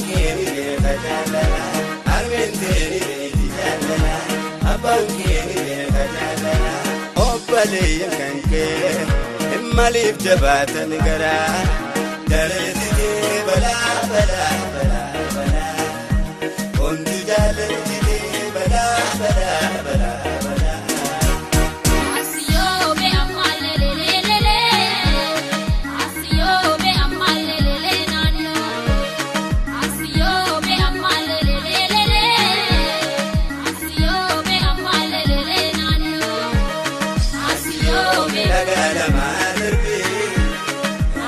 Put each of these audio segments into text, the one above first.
Abbaan keeni beeka jaalala, harmeen teeni beeki jaalala, abbaan keeni beeka jaalala. Obboleeyyan kan kee maaliif jabaatan garaa? Jaalaltitee balaa balaa balaa balaa. Hundi jaalaltitee balaa balaa balaa balaa. Asiyoobe ammalelelelele, asiyoobe ammalelele naannoo, asiyoobe ammalelelelele, asiyoobe ammalelele naannoo, asiyoobe Dhagaa lamaa darbee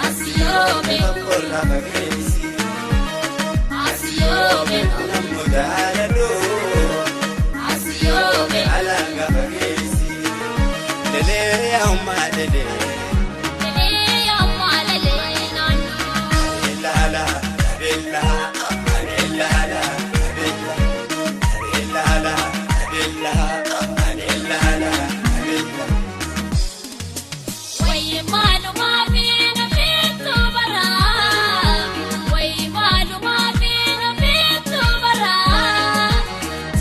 asiyoobe tokko lafa keessi. asiyoobe Namni jaaladhoo asiyoobe alaga fageessi. Lelee yaa'ummaa lelee. lelee ammalele naannoo. Ilaala ilaala ilaala ilaala ilaala ilaala ilaala. Wayi maalumaa fi nafeetu baraa, wayi maalumaa fi nafeetu baraa,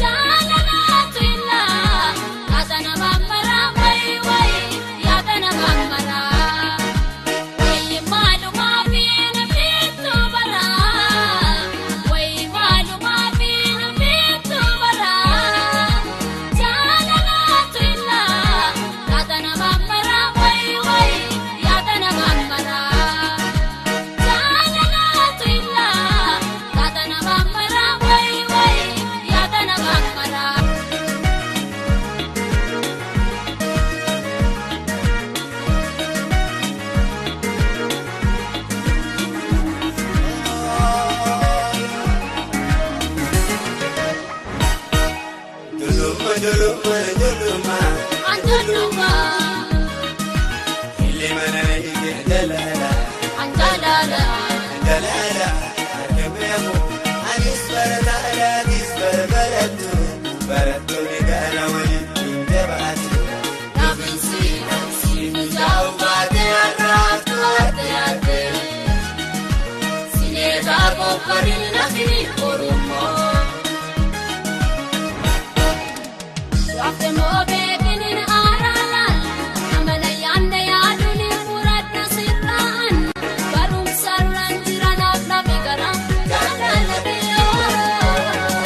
jaalalaatu illaa yaada nama maraa, wayi wayi yaada nama maraa. Wayi maalumaa fi nafeetu baraa, wayi maalumaa fi nafeetu baraa, jaalalaatu illaa yaada nama maraa, wayi wayi yaada nama maraa. Jaalalaatu illaa yaada nama maraa, wayi wayi yaada nama maraa. Juluma juluma juluma. Anjaaluma Ilma na ije jalala anjaalala jalala. Argameeku anis barataadha atis barbaadatu barattoonni gaara walitti hin jabaatu. Nafinsi si mijaa'u baatee har'aaftu ate ate sineetaa kobbariin lafini Oromoo. Waafte moo beekinin aaraalaan amala yaadne yaaduun furadhu sirraan barumsarraan jiranaaf lafi gara jaalala biyyoo.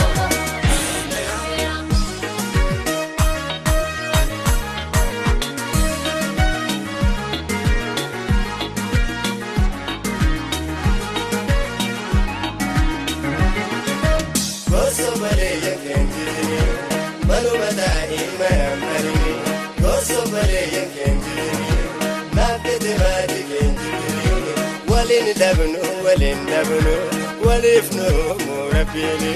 Gosa balee kan jirani manuma taa'ee marammarani. Gosa balee kan jirani maaffete maatii kan jirani. Waliin dhabnu waliin dhabnu waliif nu murabbiini.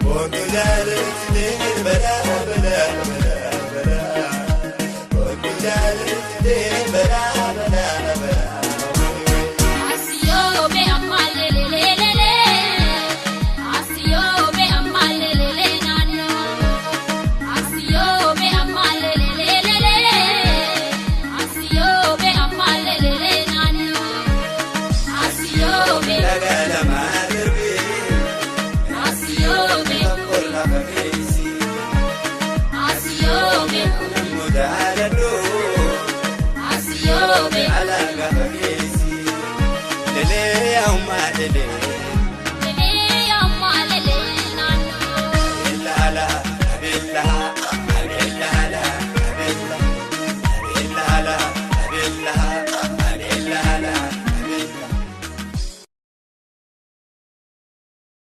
Boontu jaalaltitee balaa balaa balaa balaa. Boontu jaalaltitee balaa balaa balaa. Asiyoobe ammalelelelele, asiyoobe ammalelele naannoo, asiyoobe ammalelelelele, asiyoobe ammalelele naannoo, asiyoobe Dhagaa lamaa darbee asiyoobe tokko lafa keessi. asiyoobe Namni jaaladhoo asiyoobe alaga fageessi. Lelee yaa'ummaa lelee.